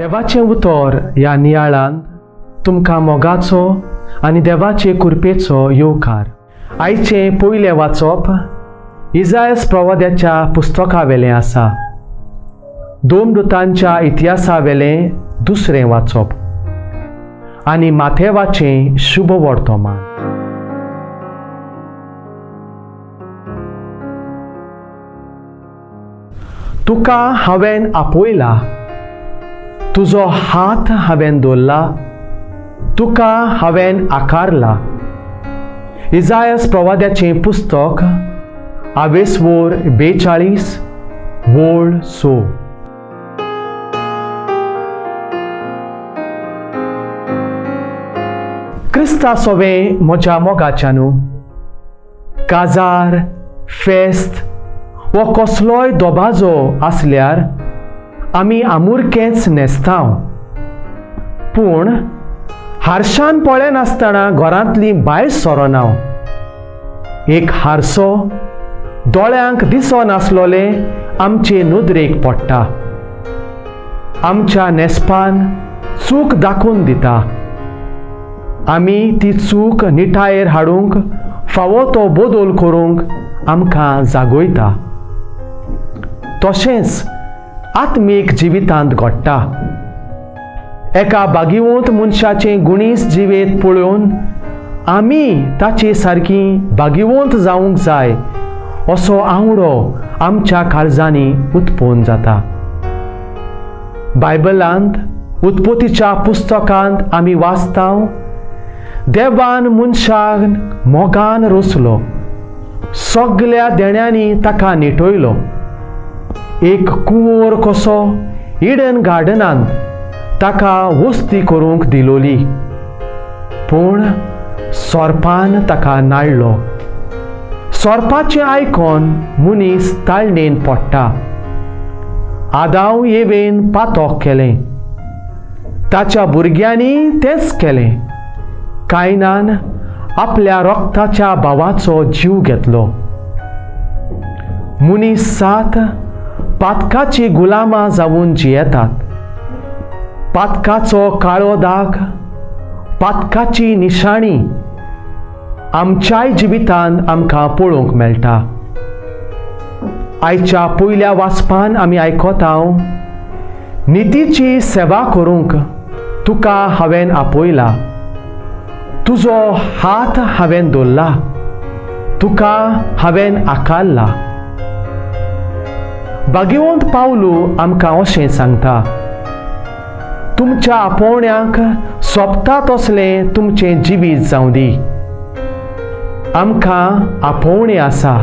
देवाचें उतर ह्या नियाळान तुमकां मोगाचो आनी देवाचे कृपेचो येवकार. आयचें पयलें वाचप इजायस प्रवाद्याच्या पुस्तका वेलें आसा. दोमदूतांच्या इतिहासा वेलें दुसरें वाचप आनी माथेवाचें शुभ वर्तमान. तुका हांवें आपयला, तुजो हात हांवें दवरला, तुका हांवें आकारला. इजायस प्रवाद्याचें पुस्तक आवेसवोर 42 वोळ 6. क्रिस्ता सोवे म्हज्या मोगाच्यानू, काजार फेस्त वो कसलोय दोबाजो आसल्यार आमी आमुरकेंच न्हेसतांव, पूण हारशान पळयनासतना घरांतली भायर सरोनाव. एक हारसो दोळ्यांक दिसनासलोलें आमचे नदरेक पडटा, आमच्या न्हेसपान चूक दाखोवन दिता. आमी ती चूक निटायेर हाडूंक फावो तो बदल करूंक आमकां जागयता. तशेंच आत्मीक जिवितांत घडटा. एका बागिवंत मनशाचें गुणीस जिवीत पळोवन आमी ताचे सारकी बागिवंत जावंक जाय असो आवडो आमच्या काळजांनी उत्पन्न जाता. बायबलांत उत्पत्तीच्या पुस्तकांत आमी वाचता, देवान मनशाक मोगान रचलो, सगल्या देण्यांनी ताका निटयलो. एक कुंवर कसो इडन गार्डनांत ताका वस्ती करूंक दिलोली, पूण सोरपान ताका नाडलो. सोरपाचें आयकोन मनीस ताळणेन पडटा. आदाव येवेन पातोक केलें, ताच्या भुरग्यांनी तेंच केलें. कायनान आपल्या रोगताच्या भावाचो जीव घेतलो. मनीस सात पातकाची गुलामां जावन जियेतात. पातकाचो काळो दाग, पातकाची निशाणी आमच्याय जिवितान आमकां पळोवंक मेळटा. आयच्या पयल्या वाचपान आमी आयकता, नितीची सेवा करूंक तुका हांवें आपयला, तुजो हात हांवें दवरला, तुका हांवें आकारला. बागिवंत पावलू आमकां अशें सांगता, तुमच्या आपोवण्याक सोंपता तसलें तुमचें जिवीत जावं दी. आमकां आपोवणें आसा.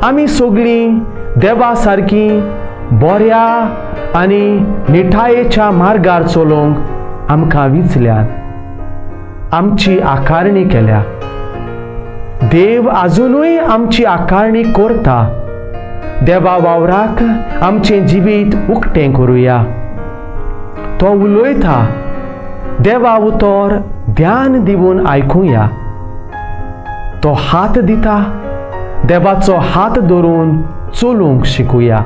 आमी सगळीं देवा सारकी बऱ्या आनी निठायेच्या मार्गार चलोवंक आमकां विचल्यात, आमची आकारणी केल्या. देव आजुनूय आमची आकारणी करता. देवा वावराक आमचें जिवीत उक्तें करुया. तो उलयता, देवा उतर ध्यान दिवन आयकुया. तो हात दिता, देवाचो हात धरून चलूंक शिकुया.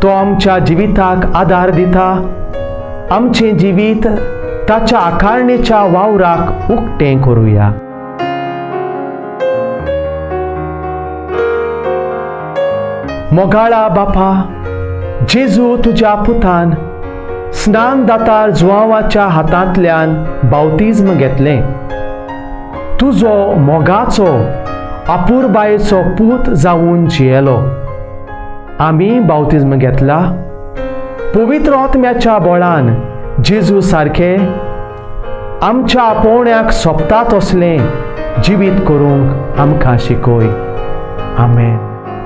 तो आमच्या जिविताक आदार दिता. आमचें जिवीत ताच्या आकारणेच्या वावराक उक्तें करुया. मोगाळा बापा जेजू, तुज्या पुतान स्नान दातार जुवांवाच्या हातांतल्यान बावतिज्म घेतलें. तुजो मोगाचो अपुरबायेचो पूत जावन जियेलो. आमी बावतिज्म घेतला पवित्र आत्म्याच्या बळान. जेजू सारके आमच्या आपोवण्याक सोंपता तसलें जिवीत करूंक आमकां शिकय. आमेन.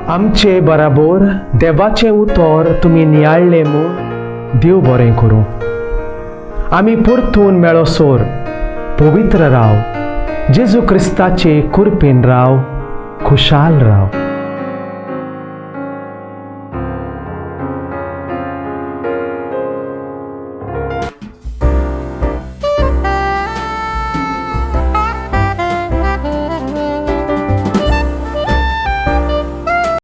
आमचे बराबर देवाचें उतर तुमी नियाळ्ळें म्हूण देव बरें करूं. आमी परतून मेळोसर पवित्र राव, जेजू क्रिस्ताचे कृपेन राव, खुशाल राव.